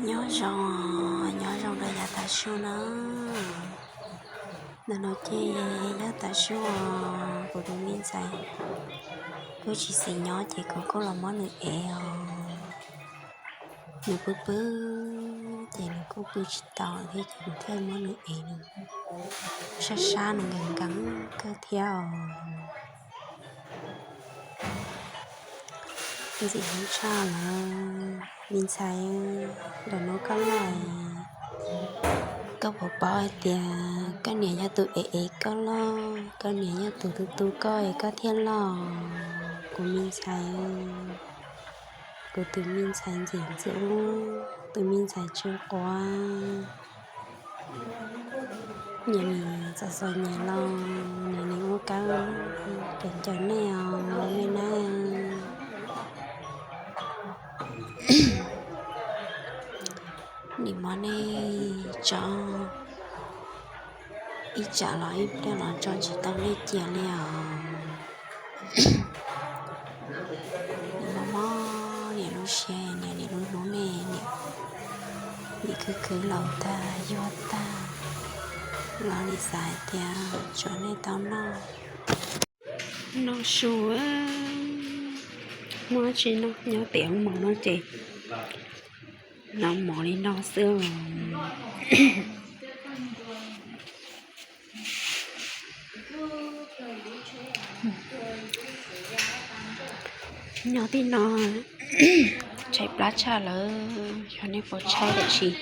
Nyob zoo, nyob zoo rau yav tav su na. Ntawm no ces dab tav su, kuv tus me ntxhais kuj tsis xis nyob ces kuv kuj los muab nws ev os. Nws pw pw ces nws kuj pw tsis tau thiab ces kuv thiaj muab nws ev nws. Sab sab nws nkees nkees kawg thiab os. Ntxim hlub tshaj lawm me ntxhais, ntawm no koj loj, koj puas paub hais tias koj niam yog tus ev ev koj loj, koj niam yog tus tu tu koj es koj thiaj loj. Kuv me ntxhais, kuv tus me ntxhais ntxim ntxim hlub, tus me ntxhais tsw quav. Niam nim txom txom nyem los niam nim ua kab cov cov nej os nej na. Nim no nej tso ib tsam los ib pliag los tso tsis tau nej cia li os. Nim no mob niam lub siab, niam nim lub hnub ne, nim khwv khwv laus tag yuag tag los nim xav hais tias tsuav nej tau noj. Noj su, muaj dab tsi noj, nyob pem hoob mom no ces noj mov li no xwb. Nyob tim no tshaib plab tshaj lawm, xyov nej puas tshaib tiam sis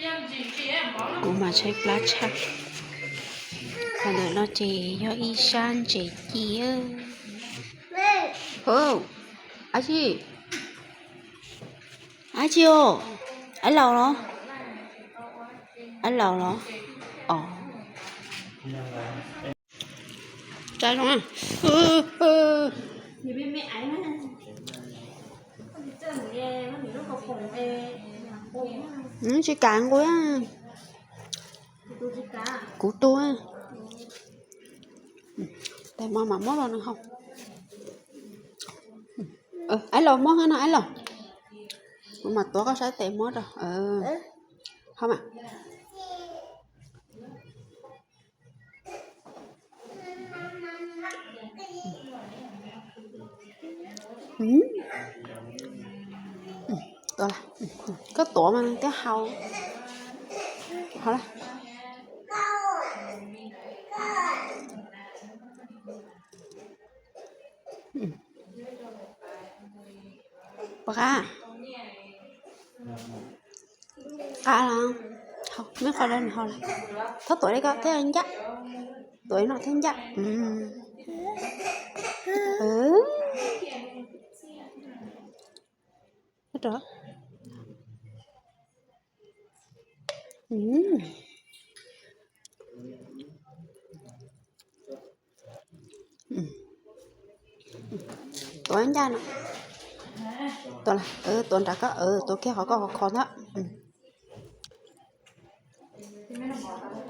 kuv mas tshaib plab tshaj. Qhov ntawm no ces yog ib sab ntses ci. Ab tsi, ab tsi os, ab laus los, ab laus los, os. Tsis kam nqus, kuv tu. Tes mov mam muab rau nws haus. Ab laus, muab no ab laus. Kuv mam tuav koj sab tes muab rau. Haus mas. Koj tuav mas thiaj haus. Haus lawm. Puas qab? Qab los? Haus, muab qhov lawm haus lawm. Txhob tuav li ko thiaj ncaj. Tuav li no thiaj ncaj. Tuav ncaj no. Tuav, tuav nrad koj, tuav kiag qhov koj khov khov ntag.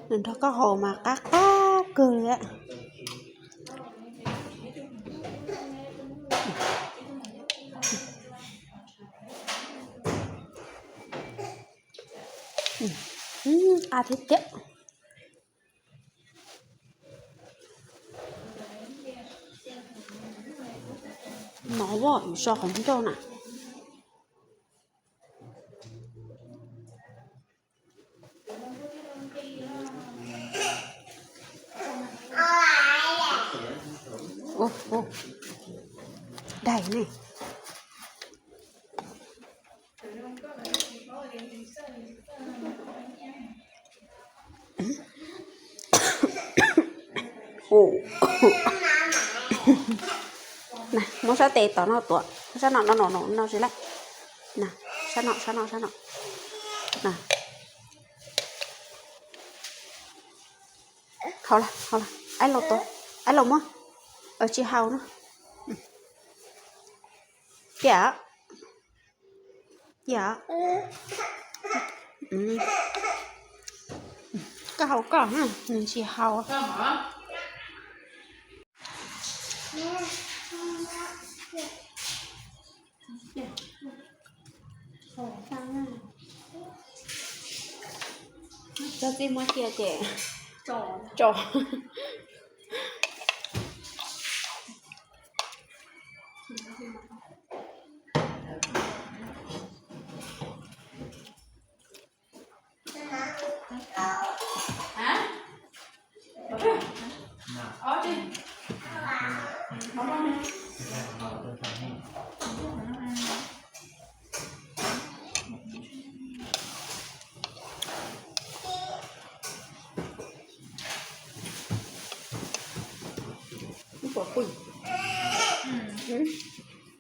Nws nrog koj haus mas qab qab kawg li. Qab thiab tiag. Mov, yus so qhov ncauj na. Daim ne. Na, muab sab tes tom no tuav, sab no no no no no tsis laij. Na, sab no sab no sab no. Na, haus lawm haus lawm, ab laus tuav, ab laus muab. Tsis haus no. Tiag. Yog koj haus koj, nws tsis haus. Txij muab cia ces tso.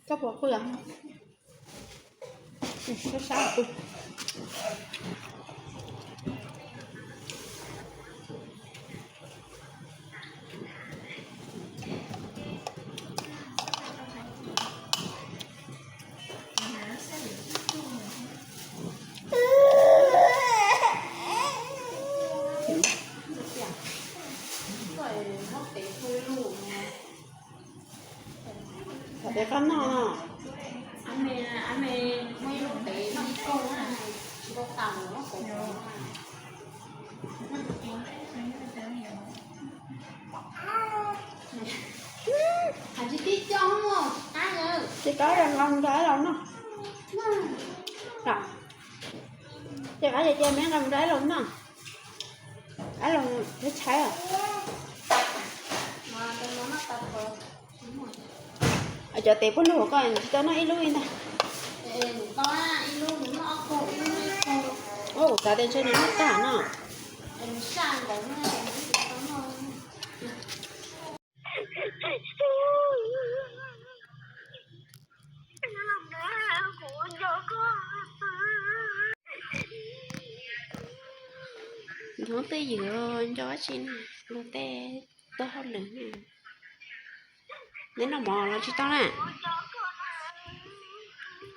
Koj puas pw? Sab sab pw. Thaum peb qab noj no. Tsis qab nqa mus rau Aib Laus noj. Tsis qab ces cia me nqa mus rau Aib Laus noj. Aib Laus tshaib tshaib. Cov tes puag lug koj tsis tau noj ib lub li ntag. Ua kuv xav tias ntshe nws noj tag no. Hnub twj ywm nco dab tsi na, luag tej tuaj hauj lwm. Neb noj mov los tsis tau na?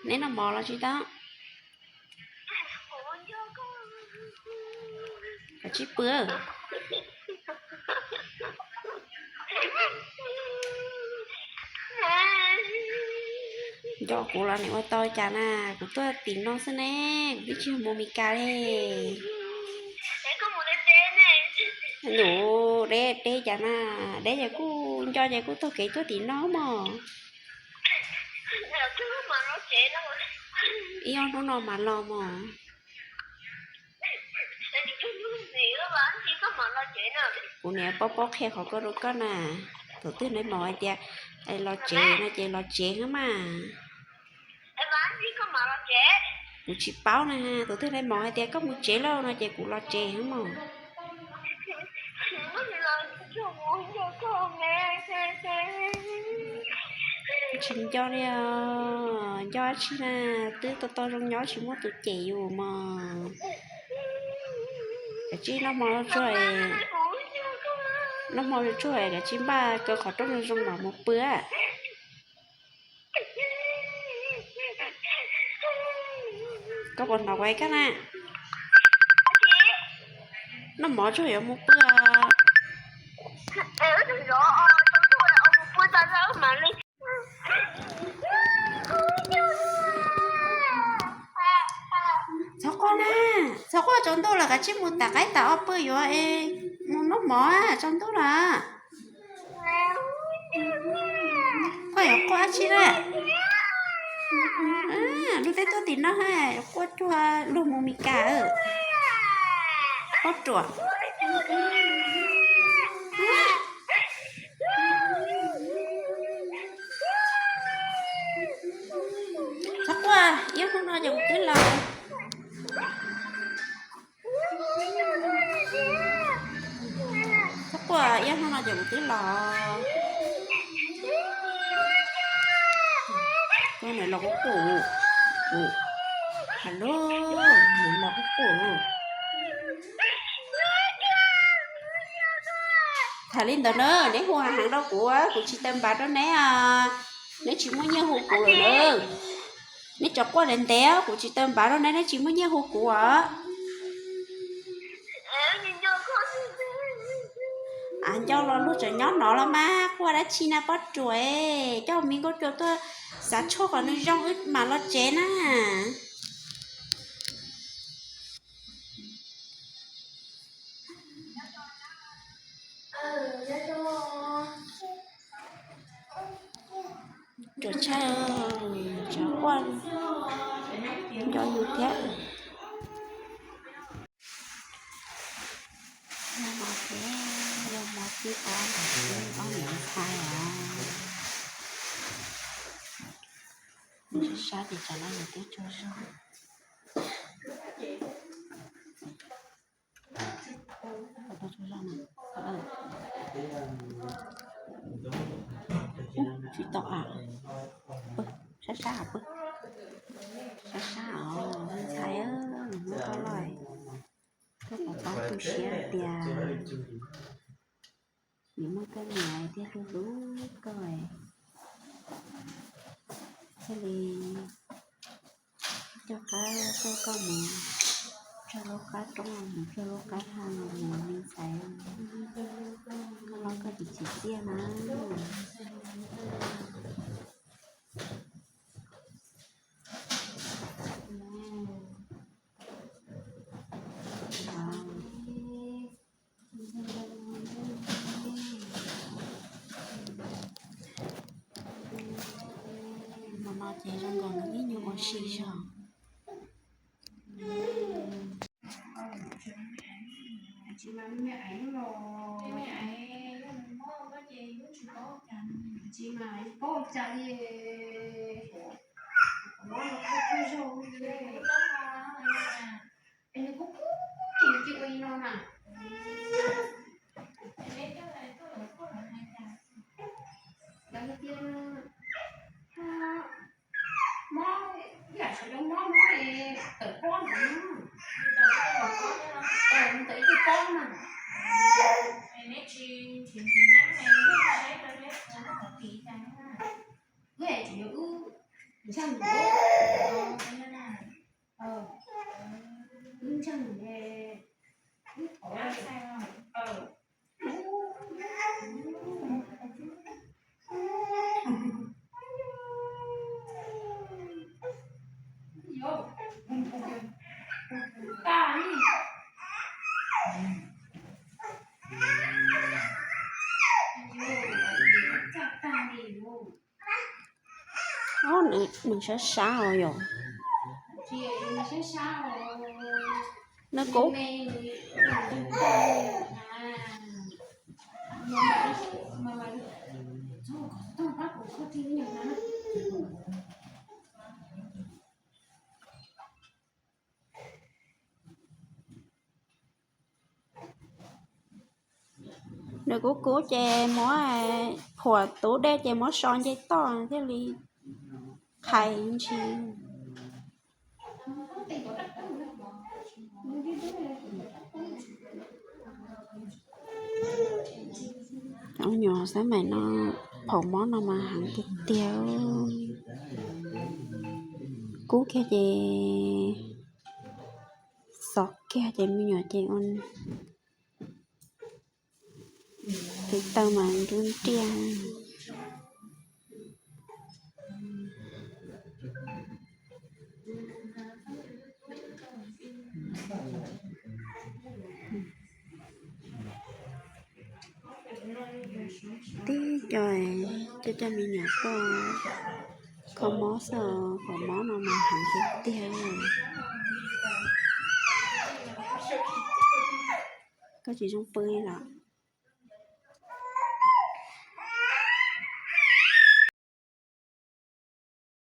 Neb noj mov los tsis tau? Kav tsij pw. Nco kuv los nim ua tau cas na, kuv tuaj tim no xwb ne, kuv twb tsis mus Mes Kas li. Nws deb deb cas na, deb ces kuj nco ces kuj taug kev tuaj tim no mog. Ib ob hnub no mas los mog. Kuv niam paub paub qhia qhov koj rau koj na, thaum twg neb maum hais tias los tsev no ces los tsev xwb mas. Kuv tsis paub na, thaum twg neb maum hais tias koj mus tsev lauj no ces kuv los tsev xwb mas. Tsis nco li os, nco dab tsi na, twb tau tau zoo nyob tsis muaj tus cem yus mog. Kav tsij noj hmo tsuag, noj hmo tsuag kav tsij npaj kaw qhov rooj zoo zoo mam mus pw. Koj puas hnov kuv hais koj na? Noj mov tsuag yuav mus pw os. Txhob quaj na, txhob quaj, tsaus ntuj lawm, kav tsij mus tas qaib tas ob pw yuav es mus noj mov, tsaus ntuj lawm. Koj yuav quaj dab tsi na? Luag tej tuaj tim no yuav quaj cuag luag mus Mes Kas. Pob ruam. Txhob quaj, ib hnub no ces kuv twb los. Txhob quaj, ib hnub no ces kuv twb los. Nws los quaj quaj. Hello, nws los quaj quaj. Tham li ntawd na, neb hu heev rau kuv, kuv tsis tau npav rau neb os. Neb tsis muaj nyiaj hu kuv lawm na. Neb tso quaj ntev ntev, kuv tsis tau npav rau neb, neb tsis muaj nyiaj hu kuv os. Av, nco los luag tseem nyob no los mas quaj dab tsi na pob ruam, coj me nkauj ruam tuaj xav tshuaj kom nws zoo wb mam los tsev na. Tshaj, tshav quaj nco yus thiab. Yog mov thiab, yog mov twb ob, ob niam ntxhais os. Sab sab ces tsam no nws twb tsaug zog. Tsis tau a, sab sab pw, sab sab os ntxhais, nws muab koj loj, koj puas paub tu siab tias nws muaj koj niam thiab hlub hlub koj, thiaj li coj qab coj koj mus txog lub qab roob, mus txog lub qab haj los mus li ntxhais, koj los koj tsis tsim txiaj na. Hmo no ces zoo nkaus nws ib nyuag ua si zog. Lawv hais tias mob, yam sawv daws mob mob es tawm pob ntawd, tawm ib tug pob na. Wb tseem yuav wb ntseeg, wb ntseeg, wb thov. Nws sab sab os yom. Nws kuv Nws kuv kuv ces muab phuam tub dej ces muab so nce toj thiaj li qhais ntsis. Cov me nyuam xab maim no, phaum mob no mas heev tiag tiag. Kub kiag ces xov kiag ces me nyuam ces ua tes taw mas nruab nriaj. Tib co, coj coj me nyuam tuaj kho mob xwb, phaum mob no mas heev tiag tiag. Koj tsis zoo pw li los?